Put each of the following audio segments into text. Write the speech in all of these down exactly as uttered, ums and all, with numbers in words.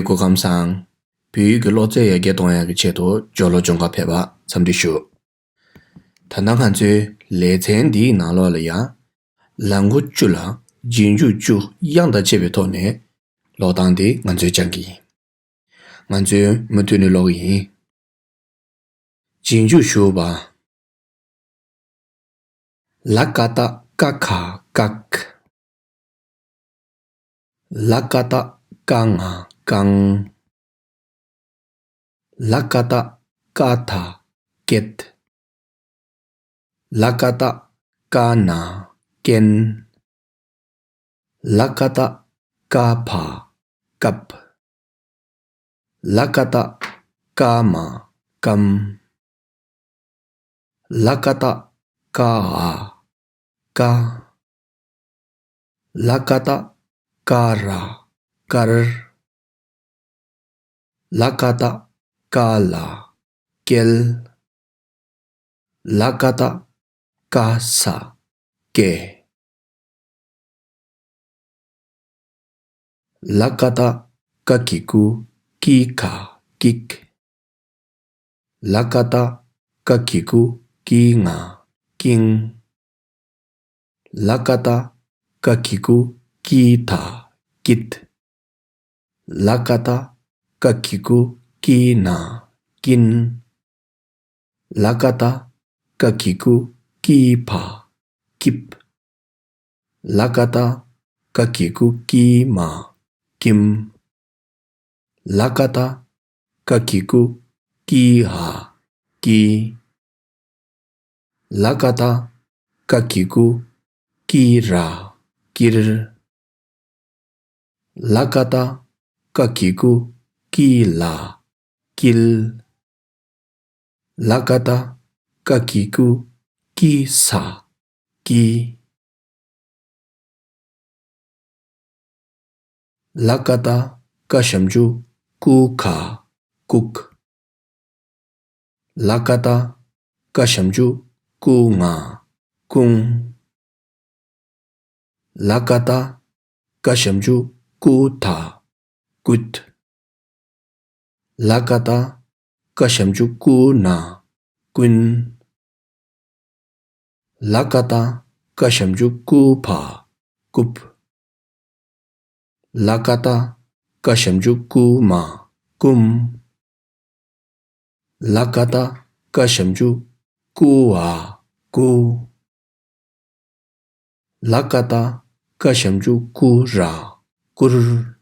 སྐུ་ཁམས་བཟང་། བོད་ཡིག་གི་ཀློག་རྩལ་ཡར་རྒྱས་གཏོང་ཡག་གི་ཆེད་དུ་ཇོ་ལོ་ལྗོངས་མཁར་ཕེབས་པར་འཚམས་འདྲི་ཞུ། ད་ལྟ་ང་ཚོའི་ལེ་ཚན་འདིའི་ནང་ལོགས་ལ་ཡང་ལ་མགོ་བཅུ་ལ་རྗེས་འཇུག་བཅུ་དབྱངས་དང་བཅས་པའི་ཐོག་ནས་ཀློག་སྟངས་དེ་ང་ཚོས་སྦྱང་གི་ཡིན། ང་ཚོས་མུ་མཐུད་ནས་ཀློག་གི་ཡིན། རྗེས་འཇུག་ཞུ་བ། ལ་ཀ་བཏགས་ཀ་ཁ་ཀག་ལ་ཀ་བཏགས་ཀ་ང་ཀང་། ལ་ཀ་བཏགས་ཀ་ཐ་ཀེད། ལ་ཀ་བཏགས་ཀ་ན་ཀན། ལ་ཀ་བཏགས་ཀ་ཕ་ཀབ། ལ་ཀ་བཏགས་ཀ་མ་ཀམ། ལ་ཀ་བཏགས་ཀ་འ་ཀ། ལ་ཀ་བཏགས་ཀ་ར་ཀར། ལ་ཀ་བཏགས་ཀ་ལ་ཀལ། ལ་ཀ་བཏགས་ཀ་ས་ཀེ། ལ་ཀ་བཏགས་ཀ་གི་གུ་ཀི་ཁ་ཀིག་ལ་ཀ་བཏགས་ཀ་གི་གུ་ཀི་ང་ཀིང་། ལ་ཀ་བཏགས་ཀ་གི་གུ་ཀི་ཐ་ཀིད། ལ་ཀ་བཏགས་ཀ་གི་གུ་ཀི་ན་ཀིན། ལ་ཀ་བཏགས་ཀ་གི་གུ་ཀི་ཕ་ཀིབ། ལ་ཀ་བཏགས་ཀ་གི་གུ་ཀི་མ་ཀིམ། ལ་ཀ་བཏགས་ཀ་གི་གུ་ཀི་འ་ཀི། ལ་ཀ་བཏགས་ཀ་གི་གུ་ཀི་ར་ཀིར། ལ་ཀ་བཏགས་ཀ་གི་གུ་ཀི་ལ་ཀིལ། ལ་ཀ་བཏགས་ཀ་གི་གུ་ཀི་ས་ཀི། ལ་ཀ་བཏགས་ཀ་ཞབས་ཀྱུ་ཀུ་ཁ་ཀུག་ལ་ཀ་བཏགས་ཀ་ཞབས་ཀྱུ་ཀུ་ང་ཀུང་། ལ་ཀ་བཏགས་ཀ་ཞབས་ཀྱུ་ཀུ་ཐ་ཀུད། ལ་ཀ་བཏགས་ཀ་ཞབས་ཀྱུ་ཀུ་ན་ཀུན། ལ་ཀ་བཏགས་ཀ་ཞབས་ཀྱུ་ཀུ་ཕ་ཀུབ། ལ་ཀ་བཏགས་ཀ་ཞབས་ཀྱུ་ཀུ་མ་ཀུམ། ལ་ཀ་བཏགས་ཀ་ཞབས་ཀྱུ་ཀུ་འ་ཀུ། ལ་ཀ་བཏགས་ཀ་ཞབས་ཀྱུ་ཀུ་ར་ཀུར།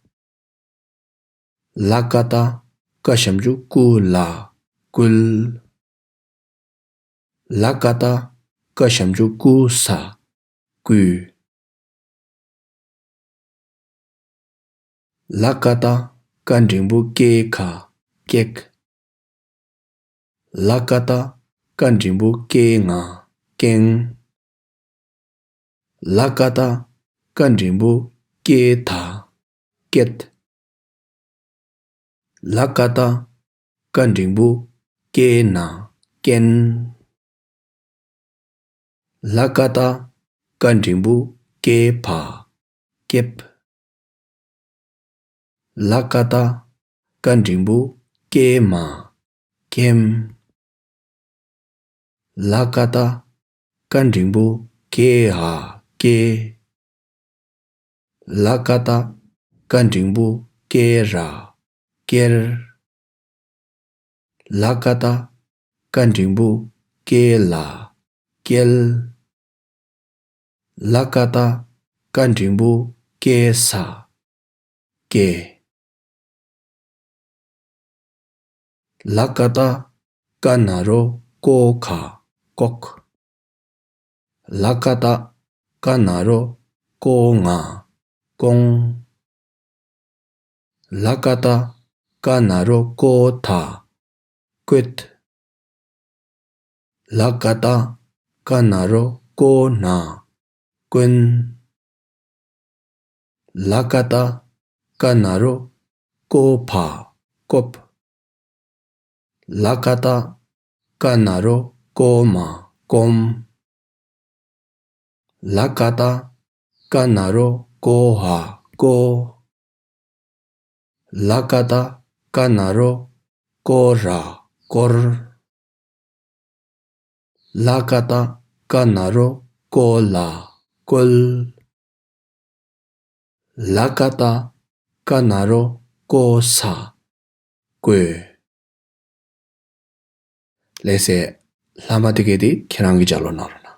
ལ་ཀ་བཏགས་ཀ་ཞབས་ཀྱུ་ཀུ་ལ་ཀུལ། ལ་ཀ་བཏགས་ཀ་ཞབས་ཀྱུ་ཀུ་ས་ཀུས། ལ་ཀ་བཏགས་ཀ་འགྲེང་བུ་ཀེ་ཁ་ཀེག་ལ་ཀ་བཏགས་ཀ་འགྲེང་བུ་ཀེ་ང་ཀེང་། ལ་ཀ་བཏགས་ཀ་འགྲེང་བུ་ཀེ་ཐ་ཀེད། ལ་ཀ་བཏགས་ཀ་འགྲེང་བུ་ཀེ་ན་ཀེན། ལ་ཀ་བཏགས་ཀ་འགྲེང་བུ་ཀེ་ཕ་ཀེབ། ལ་ཀ་བཏགས་ཀ་འགྲེང་བུ་ཀེ་མ་ཀེམ། ལ་ཀ་བཏགས་ཀ་འགྲེང་བུ་ཀེ་འ་ཀེ། ལ་ཀ་བཏགས་ཀ་འགྲེང་བུ་ཀེ་ར་ཀེར། ལ་ཀ་བཏགས་ཀ་འགྲེང་བུ་ཀེ་ལ་ཀེལ། ལ་ཀ་བཏགས་ཀ་འགྲེང་བུ་ཀེ་ས་ཀེ། ལ་ཀ་བཏགས་ཀ་ན་རོ་ཀོ་ཁ་ཀོག་ལ་ཀ་བཏགས་ཀ་ན་རོ་ཀོ་ང་ཀོང་། ལ་ཀ་བཏགས་ཀ་ན་རོ་ཀོ་ཐ་ཀོད། ལ་ཀ་བཏགས་ཀ་ན་རོ་ཀོ་ན་ཀོན། ལ་ཀ་བཏགས་ཀ་ན་རོ་ཀོ་ཕ་ཀོབ། ལ་ཀ་བཏགས་ཀ་ན་རོ་ཀོ་མ་ཀོམ། ལ་ཀ་བཏགས་ཀ་ན་རོ་ཀོ་འ་ཀོ། ལ་ཀ་བཏགས་ཀ་ན་རོ་ཀོ་ར་ཀོར། ལ་ཀ་བཏགས་ཀ་ན་རོ་ཀོ་ལ་ཀོལ། ལ་ཀ་བཏགས་ཀ་ན་རོ་ཀོ་ས་ཀོས། ལགས་སེ། ལྷག་མ་དེ་གས་དེ་ཁྱེད་རང་གིས་ལྗགས་ཀློག་གནང་རོགས་གནང་།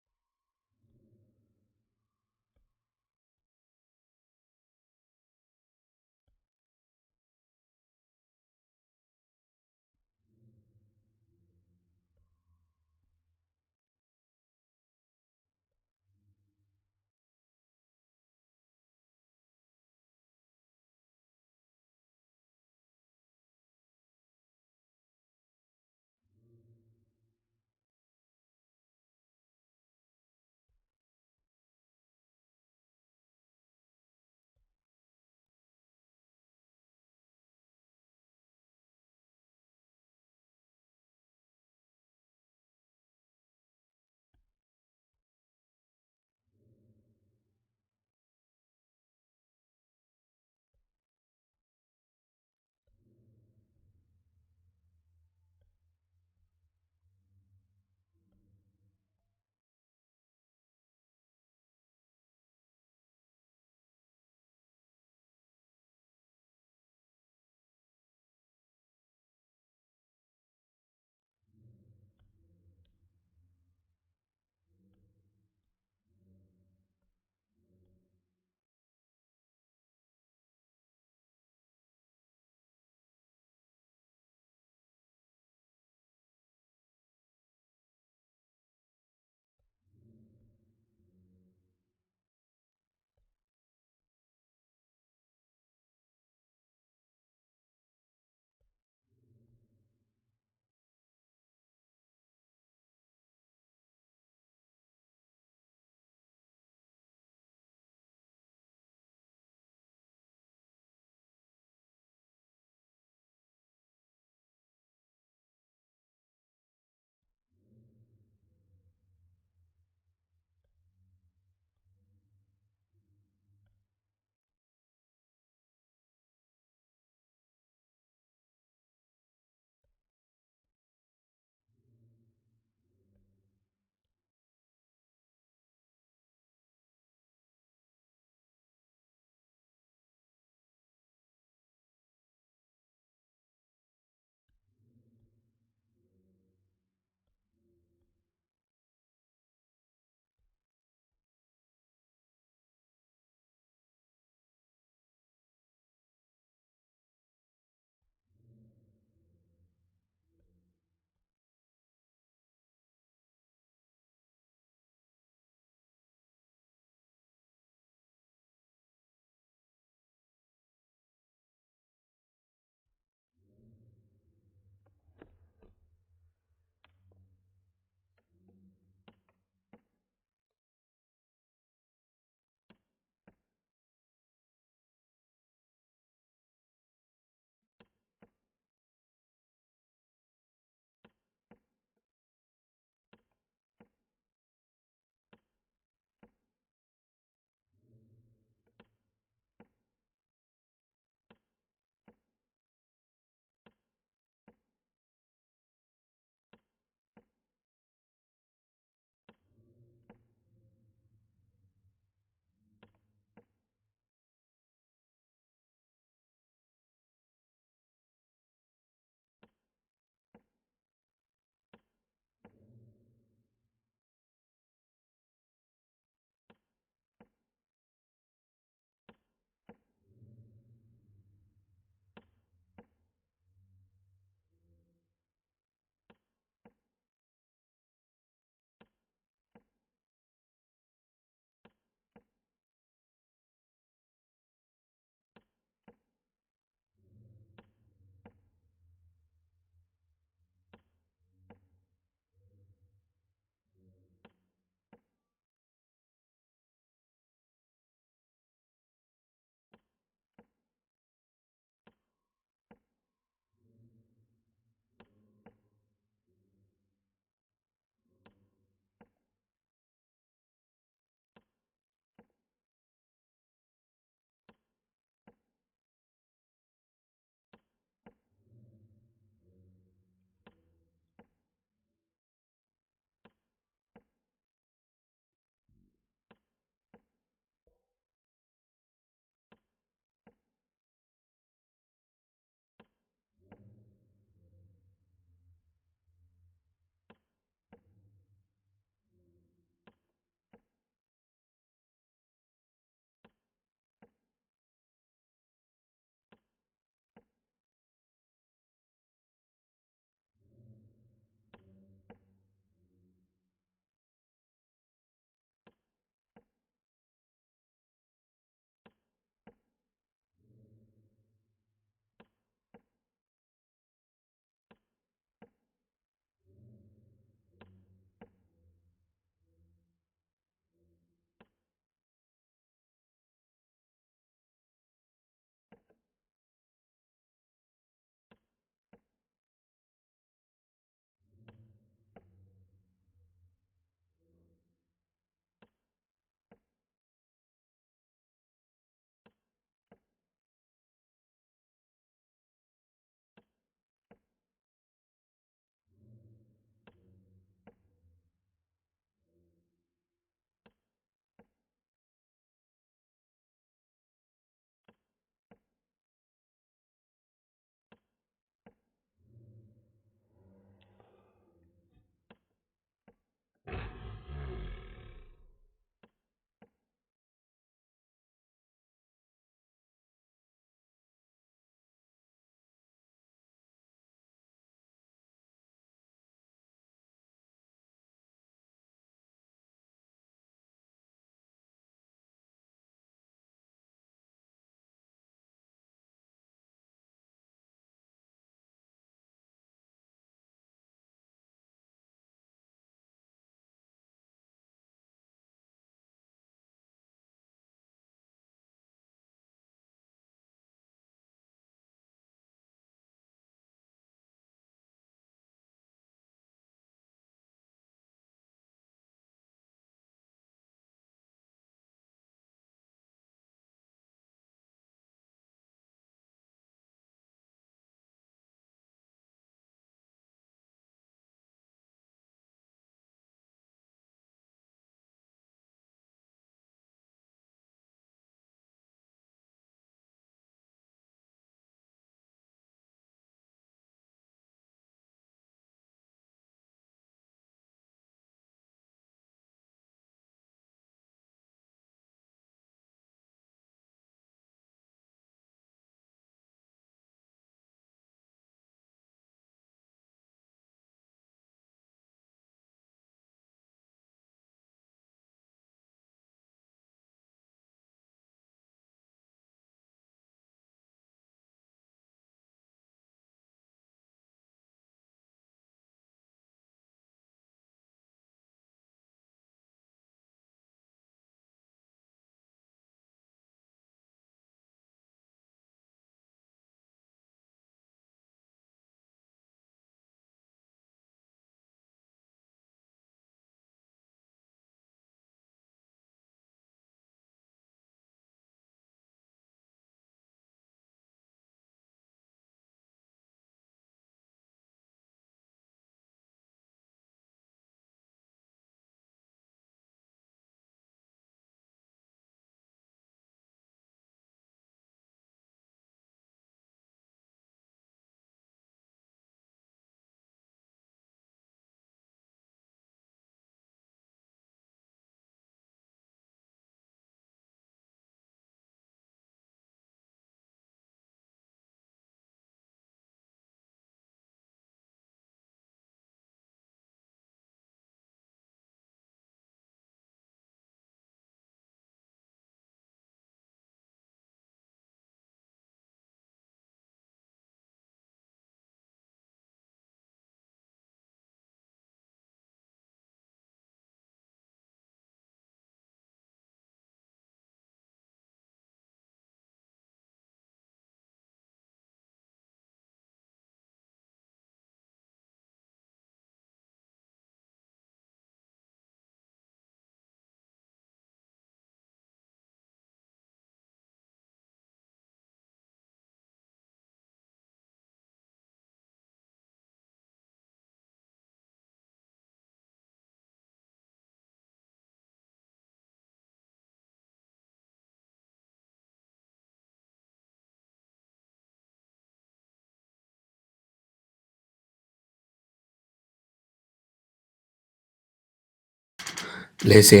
ལགས་སེ།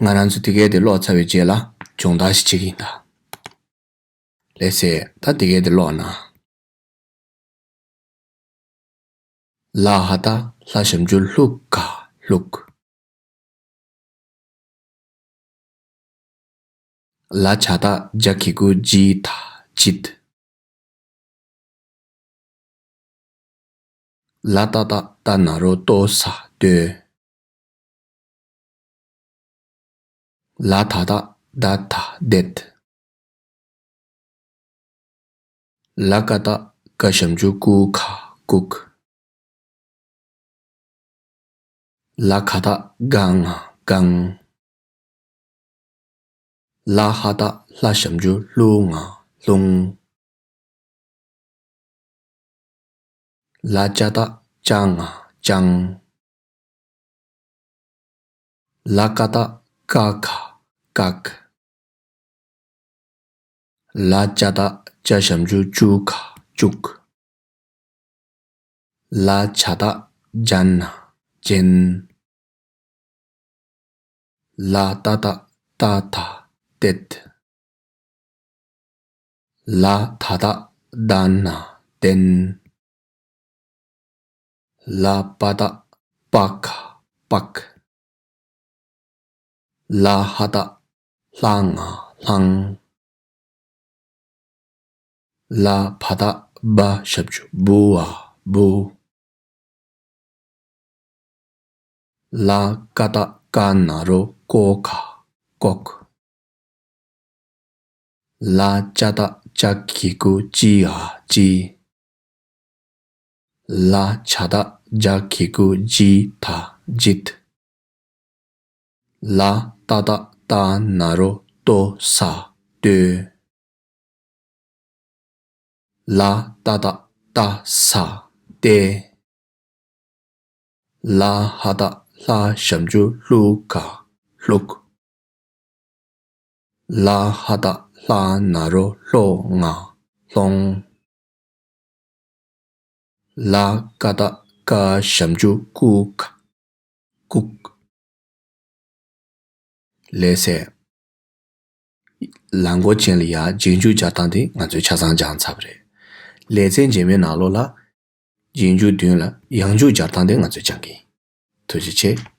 ང་རང་ཚོ་དེ་གའི་དེ་ཀློག་ཚར་བའི་རྗེས་ལ་སྦྱོང་བརྡར་ཞིག་བྱེད་ཀྱི་ཡིན་ད། ལགས་སེ། ད་དེ་གའི་དེ་ཀློག་ན། ལ་ཧ་ད་ལྷ་ཞབས་ཀྱུ་ལྷུ་ག་ལྷུག། ལ་ཇ་ད་ཇ་གི་གུ་ཇི་ད་ཇིད། ལ་ཏ་ད་ཏ་ན་རོ་ཏོ་ས་ཏོས། ལ་ད་ད་ད་ད་དད། ལ་ཀ་ད་ཀ་ཞབས་ཀྱུ་ཀུ་ཁ་ཀུག། ལ་ག་ད་ག་ང་གང་། ལ་ཧ་ད་ལྷ་ཞབས་ཀྱུ་ལྷུ་ང་ལྷུང་། ལ་ཅ་ད་ཅ་ང་ཅང་། ལ་ཀ་ད་ཀ་ཁ་ཀག། ལ་ཅ་ད་ཅ་ཞབས་ཀྱུ་ཅུ་ཁ་ཅུག། ལ་ཇ་ད་ཇ་ན་ཇན། ལ་ཏ་ད་ཏ་ད་ཏད། ལ་ད་ད་ད་ན་དན། ལ་པ་ད་པ་ཁ་པག། ལ་ཧ་ད་ལྷ་ང་ལྷང་། ལ་བ་ད་བ་ཞབས་ཀྱུ་བུ་བ་བུ། ལ་ཀ་ད་ཀ་ན་རོ་ཀོ་ཁ་ཀོག། ལ་ཅ་ད་ཅ་གི་གུ་ཅི་འ་ཅི། ལ་ཇ་ད་ཇ་གི་གུ་ཇི་ད་ཇིད། ལ་ཏ་ད་ཏ་ན་རོ་ཏོ་ས་ཏོས། ལ་ཏ་ད་ཏ་ས་ཏེ། ལ་ཧ་ད་ལྷ་ཞབས་ཀྱུ་ལྷུ་ག་ལྷུག། ལ་ཧ་ད་ལྷ་ན་རོ་ལྷོ་ང་ལྷོང་། ལ་ཀ་ད་ཀ་ཞབས་ཀྱུ་ཀུ་ཁ་ཀུག། ལགས་སེ། ལ་མགོ་ཅན་ལ་ཡ་རྗེས་འཇུག་སྦྱར་སྟངས་དེ་ང་ཚོས་ཆ་ཚང་སྦྱངས་ཚར་བ་རེད། ལེ་ཚན་རྗེས་མའི་ནང་ལོགས་ལ་རྗེས་འཇུག་མདུན་ལ་ཡང་འཇུག་སྦྱར་སྟངས་དེ་ང་ཚོས་སྦྱང་གི་ཡིན། ཐུགས་རྗེ་ཆེ།